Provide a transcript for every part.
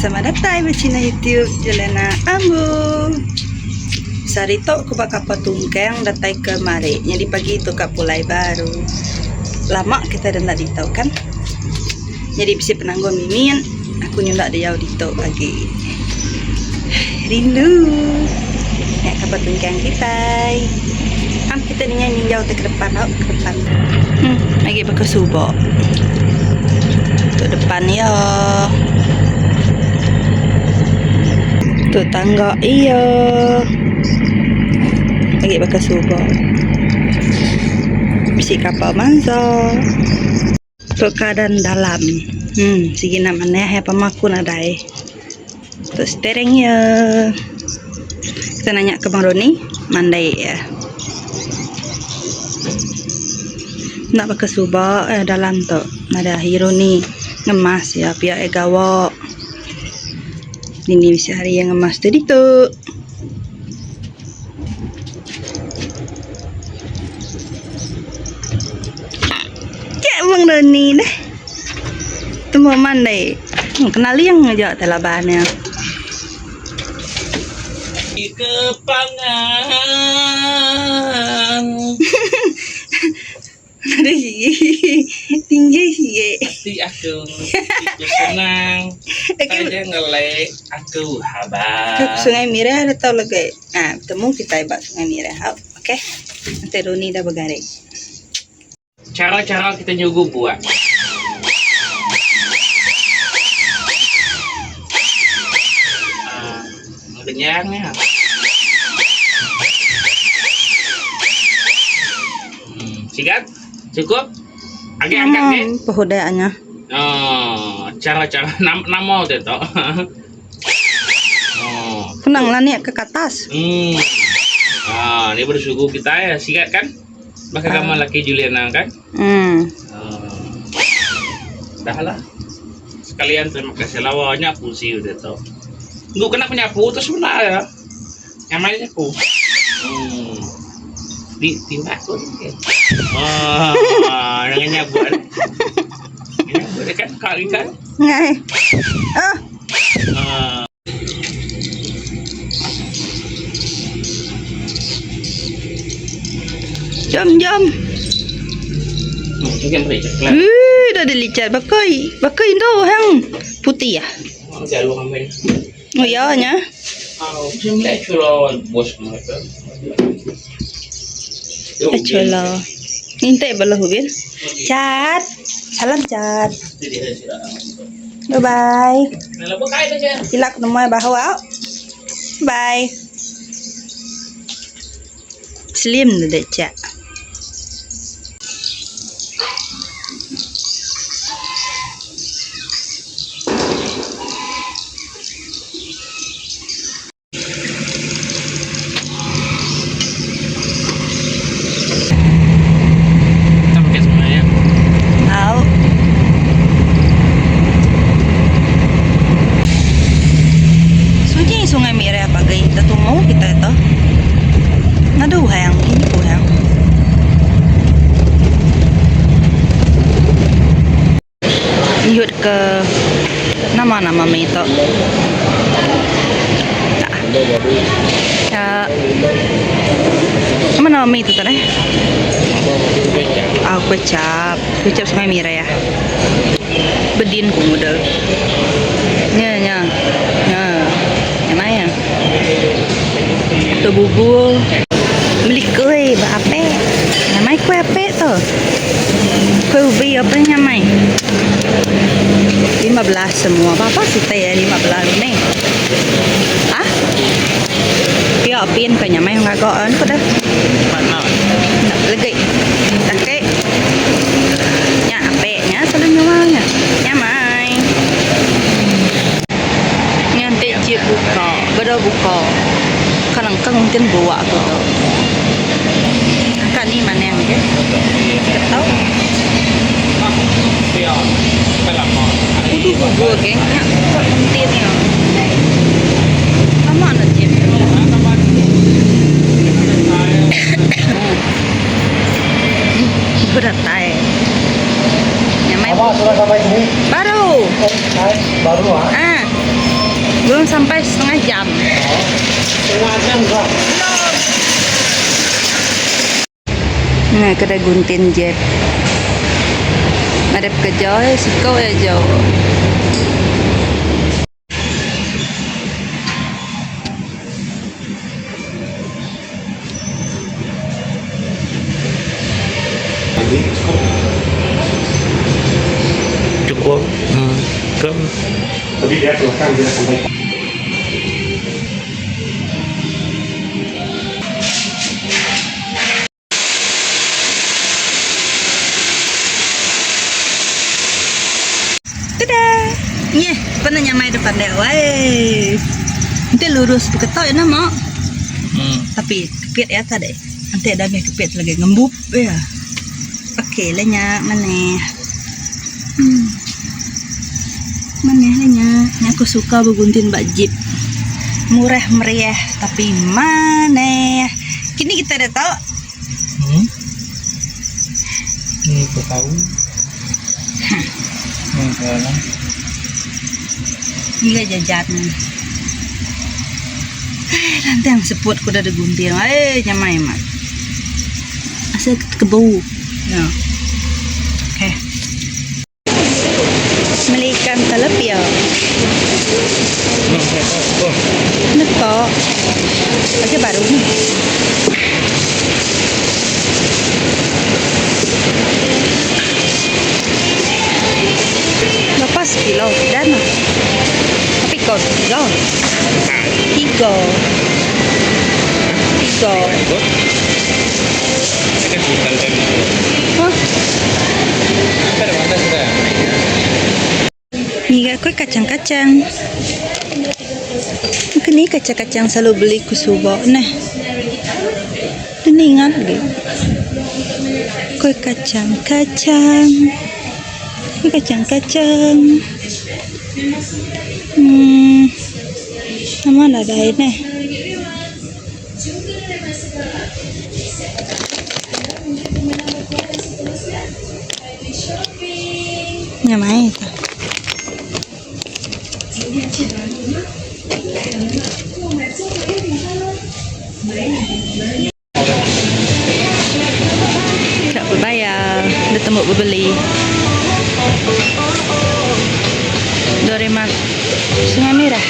Selamat datai ba channel YouTube Jelena Ambu. Sehari tu aku ba kapal tungkang datai ke mari. Nyadi pagi tu ka pulai baru. Lama kitai enda ditu kan. Nyadi bisi penanggul mimit aku nyunda diau ditu agi. Rindu nya kapal tungkang kitai. Am kitai ninga ninjau ti ke depan tau ke depan. Em agi baka suba. Tu depan iya. Tu tangga iya. Agi baka suba. Bisi kapal mansa. Tu keadaan dalam. Em sigi enda manah iya pama aku nadai. Tu steering iya. Kita nanya ke Bang Roni mandai iya. Enda baka suba eh dalam tu nadai ahi Roni ngemas iya pia iya gawa. Dini bisi hari iya ngemas tu ditu. Cek Bang Roni deh. Temu mandai. Kenaling aja te laban iya. Ke pangan. Nadai sigi. Tinggi sigi. Ati aku siku senang. Taja ngelek aku haba. Sungai Mirah da tau legai. Ha betemu kitai ba Sungai Mirah au. Okey. Enti Runi dah begari. Cara-cara kita nyugu buah. Aaa kenyang nya. Hmm sigat cukup agi angkat Nama agi. pehuda nya. Oh cara-cara nama tu tok. Oh. Kenang lah ni ke atas. Hmm. Ah, ni baru sugu kita ya, sigat kan? Baka gamal laki Juliana kan? Hmm. Ah. Dah lah. Sekalian terima kasih lawa nya fungsi udah tu. Engku kena penyapu tu sebenar ya. Nyamai nyapu. Hmm. Di timbak tu ni. Ah, jangan nyabu. Nyabu dekat kak ikan. Ngai. Ah. Ah. Jom jom. Eh, dah dilicat bakai. Bakai indu hang putih ah. Oh ya nya. Chola. Ngintai bala hubin. Chat. Salam chat. Bye bye. Ila ku nemuai bahau au. Bye. Slim dek chat. Au. Sunyi Sungai Mirah pagi tetumu kitai tu. Ngadu hang kini ku hang. Nyut ke nama nama mih tu. Tak. Nama nama mih tu tadi? Ah, kuih cap. Kuih cap Sungai Mirah. Bedin ku model. Nya nya. Nya. Nya mai. Tu bubur. Beli kuih ba apek. Nyamai kuih apek tu. Kuih ubi apa nyamai. 15 semua. Berapa siti ya 15 ni? Ah? Pia pin ke nyamai ngaga an ko dah. Legi. Takek. Nya apek nya selalu nyual nya. Nyamai. Nganti chip buka, bedau buka. Kelengkeng mungkin buak aku tu. Angka ni manang je. Ketau. Kudu bubur geng nya kak pentin nya. Lama nak chip. Baru datai. Nyamai. Baru. Baru ah. Ah. Belum sampai setengah jam. Setengah jam kah? Belum. Nah, kedai guntin Jep. Nadai pekeja eh, siko iya aja. Cukup. Hmm. Tapi dia belakang dia sampai. Tada! Nyeh, pernah nyamai depan dia. Wai. Nanti lurus beketok ya nama. Tapi kepit ya tadi. Nanti ada meh kepit lagi ngembup ya. Okey lah nya maneh. Maneh lah nya. Nya aku suka beguntin ba jeep. Murah meriah tapi maneh. Kini kita dah tau. Hmm. Ni aku tahu. Ni kalau. Ni ga jajan. Eh, lantang seput ku dah digunting. Eh, nyamai amat. Asal kebu. Ya. Okay. Meli ikan talapia. Neka. Aja baru ni. Berapa sekilo dan? Tapi kau tiga. Tiga. Tiga. Huh? Ngiga kuih kacang-kacang. Ke ni kacang-kacang selalu beli ku suba neh. Ni ingat lagi. Kuih kacang-kacang. Kuih kacang-kacang. Hmm. Nama nadai neh. Nya mai ta. Ka bebayar, enda tembu bebeli. Doraemon Sungai Merah.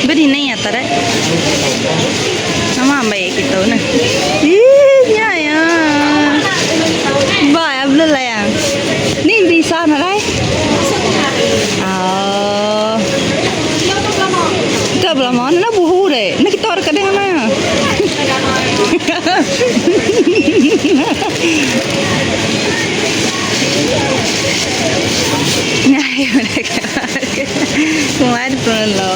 Bedinai ata deh. Nama ambai kita nah. Ih, nya ya. Ba ya belum ya. Ni bisa nak dai? Oh. Kita belah mana nak buhu deh. Nak kita orang kadang mana? Ngai mereka. Kemarin pun lo.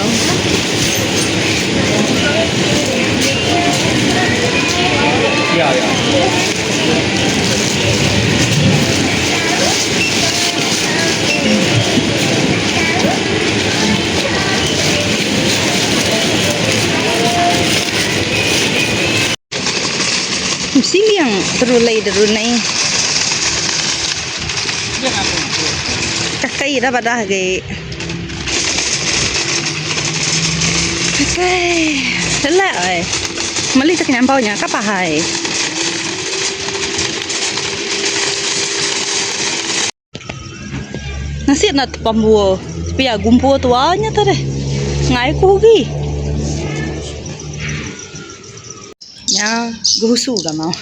Ya ya. Mesti biang terulai derunai. Kakai dah pada agi. Kakai. Lelak ai. Meli tak nyampau nya ka pahai. Nasib enda tepambu. Pia gumpur tua nya tadi. Ngai ku agi. Nya gehusu ga mau.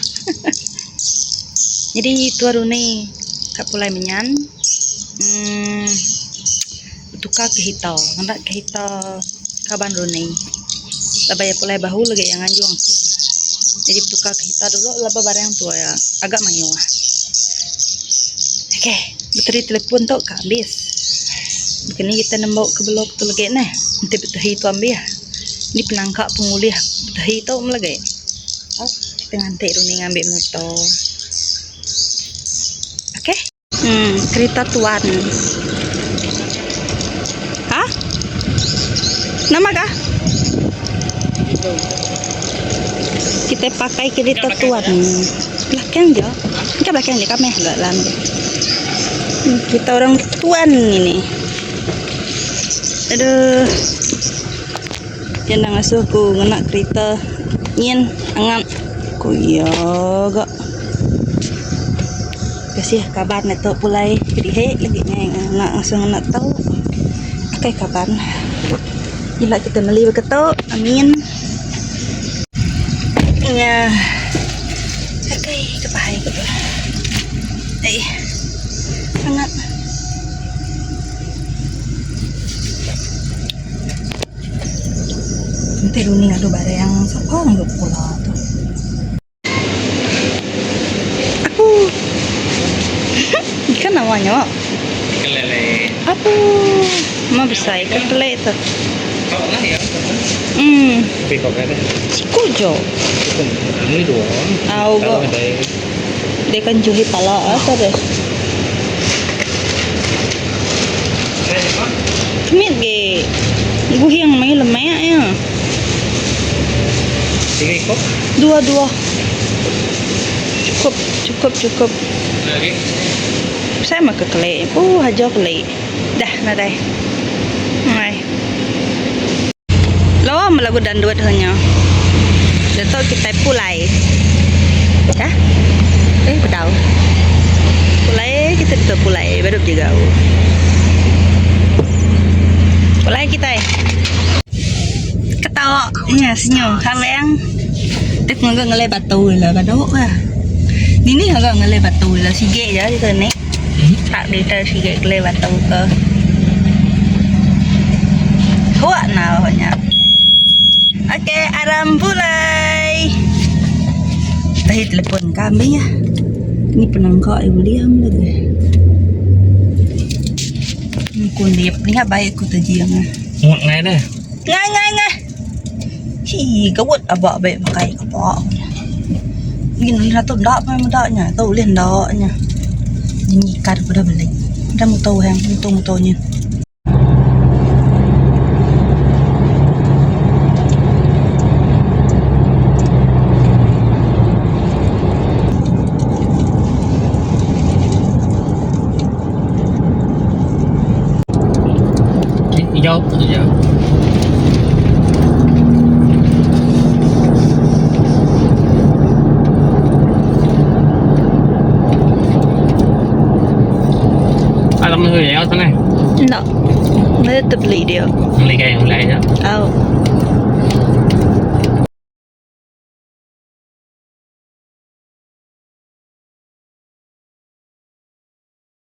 Nyadi tua runi ka pulai menyan uhh betukar kereta ngena kereta kaban runi laban iya pulai bahu lagi iya nganjung aku. Jadi betukar kereta dulu laban barang tua iya agak mayuh. Okay bateri telefon tu ka ambis. Baka ni kita nembu ke blog tu lagi neh enti betehi tu ambih. Ni penangka pengulih betehi tu meh lagi. Au kita nganti runding ngambi muto. Okay. Hmm kereta tuan. Ha? Nama kah? Kita pakai kereta tuan. Belakang je. Bukan belakang je kami agak dalam je. Kita orang tuan ini. Aduh. Iya enda ngasuh ku ngena kerita nyin angat ku iya ga. Kasih kaban ne tu pulai kedihe lagi nya ngena ngasuh ngena tu. Akai kaban. Ila kita meli baka tu. Amin. Nya. Akai kepahai ku tu. Aih. Angat. Enti runing adu barang sapa ngelu pula tu. Apu. Ikan nama nya. Ikan lele. Apu. Mah besai ikan lele tu. Kau lah ya. Hmm. Tapi kau kata. Siku jo. Ini dua. Au go. Dia kan juhi pala apa deh. Mit ge. Guhing mai lemak ya. Tiga ekor? Dua dua. Cukup cukup cukup. Lagi. Saya mah ke kelek. Oh, haja kelek. Dah nadai. Hai. Lawa melagu danduat hanya. Datuk kita pulai. Dah. Eh, bedau. Pulai kita tu pulai baru juga. Pulai kita. Ketawa nya senyum kaleng. Tek ngaga ngelai batu lah badok lah. Dini ngaga ngelai batu lah sige ja kita ni. Tak berita sige ngelai batu ke. Huak na nya. Okey, aram pulai. Tahi telefon kami ya. Ni penangka ai William lagi. Ni kunip ni baik ku tajiang. Muat ngai dah. Ngai ngai ngai. Hi, gawat abak baik makai kepak. Ni ni lah tu ndak pa muda nya, tu ulih ndak nya. Ni ikan ku dah beli. Dah muto hang, muto muto nya. Hijau, hijau. Alam ni ya, tu ni. Ndak. Mana terbeli dia. Beli kain, beli aja. Au.